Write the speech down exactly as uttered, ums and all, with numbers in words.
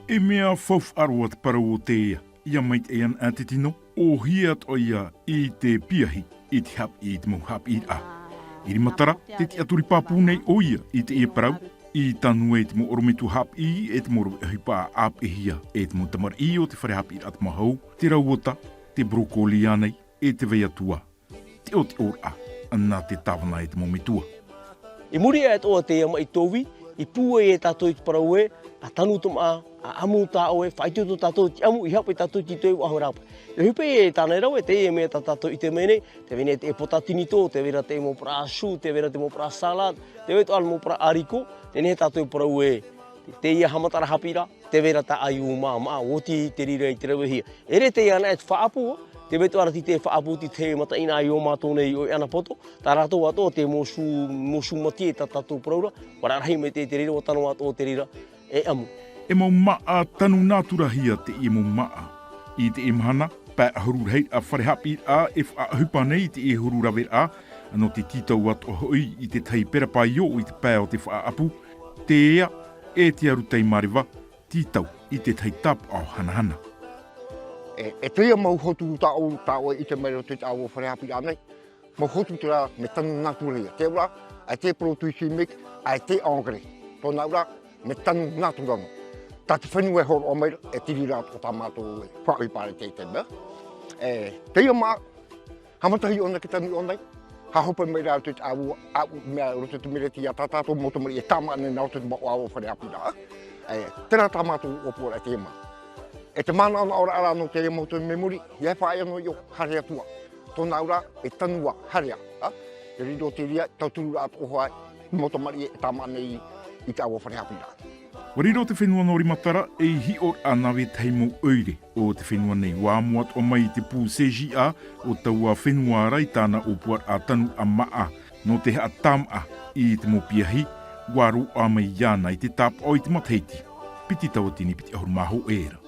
E mea faufaʻa roa te parau o te ea, ʻia maitaʻi ana te tino, ʻōhie atoʻa ia i te piahi, i te haʻapiʻi i te mau haʻapiʻiraʻa. I Rimatara, te tiʻaturi pāpū nei ʻoia i teie parau, i tanu ai te mau ʻorometua haʻapiʻi, e te mau rave ʻohipa ʻāpeʻehia, e te mau tamariʻi o te fare haʻapiʻiraʻa Tamahou, te rauota, te broccoli ānei, e te vai atu ā, te ʻoteʻoraʻa, nā te tāvana e te mau metua. I muri aʻe atoʻa teie maʻi tōvī, i pūai e tātou i te parau ē, ʻa tanu te māʻa, ʻa ʻamu tā ʻoe, faʻaitoito tātou i te ʻamu, i haʻapaʻo tātou i te itoito i te faʻahoʻi rāpae. E ʻohipa ē tāna e rave, teie mea tā tātou i ʻite mai nei, tē vai nei te pota tinitō, tē vai ra te mau parau chou, tē vai ra te mau parau salade, tē vai ra te mau parau haricot, teie nei tātou e parau ē, teie haʻamataraʻa haʻapiʻiraʻa, tē vai ra tā ʻoe māʻa, māʻa, ʻoti te reira i te ravehia. E ʻere teie anaʻe te faʻaʻapu, tē vai atoʻa ra te faʻaʻapu i te tahi mataʻeinaʻa i ō mātou nei ʻoe ʻanapoto, tā rātou atoʻa te mau chou, mau chou mātie tā tātou parau ra, ʻua rarahi mai te, te reira, ʻua tano atoʻa te reira, e ʻamu. E mau māʻa tanu nāturahia teie mau māʻa. I teie mahana, pae ʻahuru rahiraʻa fare haʻapiʻiraʻa e faʻaʻohipa nei i teie huru raveraʻa, nō te tītau atoʻa hoʻi i te tahi pera paio i te pae o te faʻaʻapu, te ea, e te aru taimareva, tītau i te tahi tāpaʻo hanahana. E, e teie mau hotu tā ʻoe, tā ʻoe i ʻite mai ra i te taua fare haʻapiʻiraʻa nei, mau hotu terā mea tanu nātura ia. Te auraʻa, ʻaita e produits chimiques, ʻaita e engrais. Tōna auraʻa, mea tanu nātura noa. Tā te fenua e hōroʻa mai ra, e te reira atoʻa tā mātou e faʻaʻohipa ra i teie mea. E, teie māʻa, haʻamata hoʻi ʻōna e tanu i ʻō nei, haʻahope mai ra i te taua, ʻa, mea roto i te mereti ia tā tātou mau tamariʻi e tāmā nei nā roto i te mau ʻoaʻoa fare haʻapiʻiraʻa. E, terā tā mātou ʻōpuaraʻa i teie māʻa. E te manaʻonaʻoraʻa rā nō teie mau tau mai muri, ʻia faʻaea noa i ʻō, haere atu ā. Tōna auraʻa, e tanu ā, haere ā, ā? E riro te reira, tauturu rā atoʻa hoʻi, mau tamariʻi e tāmā nei i te taua fare haʻapiʻiraʻa. ʻUa riro te fenua nō Rimatara ei hiʻoraʻa nā vetahi mau ʻoire o te fenua nei, ʻua amo atoʻa mai i te pū C J A o taua fenua ra i tāna ʻōpuaraʻa tanu ā māʻa, nō te haʻatāmā i te mau piahi, ʻua roaʻa mai iāna i te tāpaʻo i te matahiti, piti tauatini piti ʻahuru mā hōʻē ra.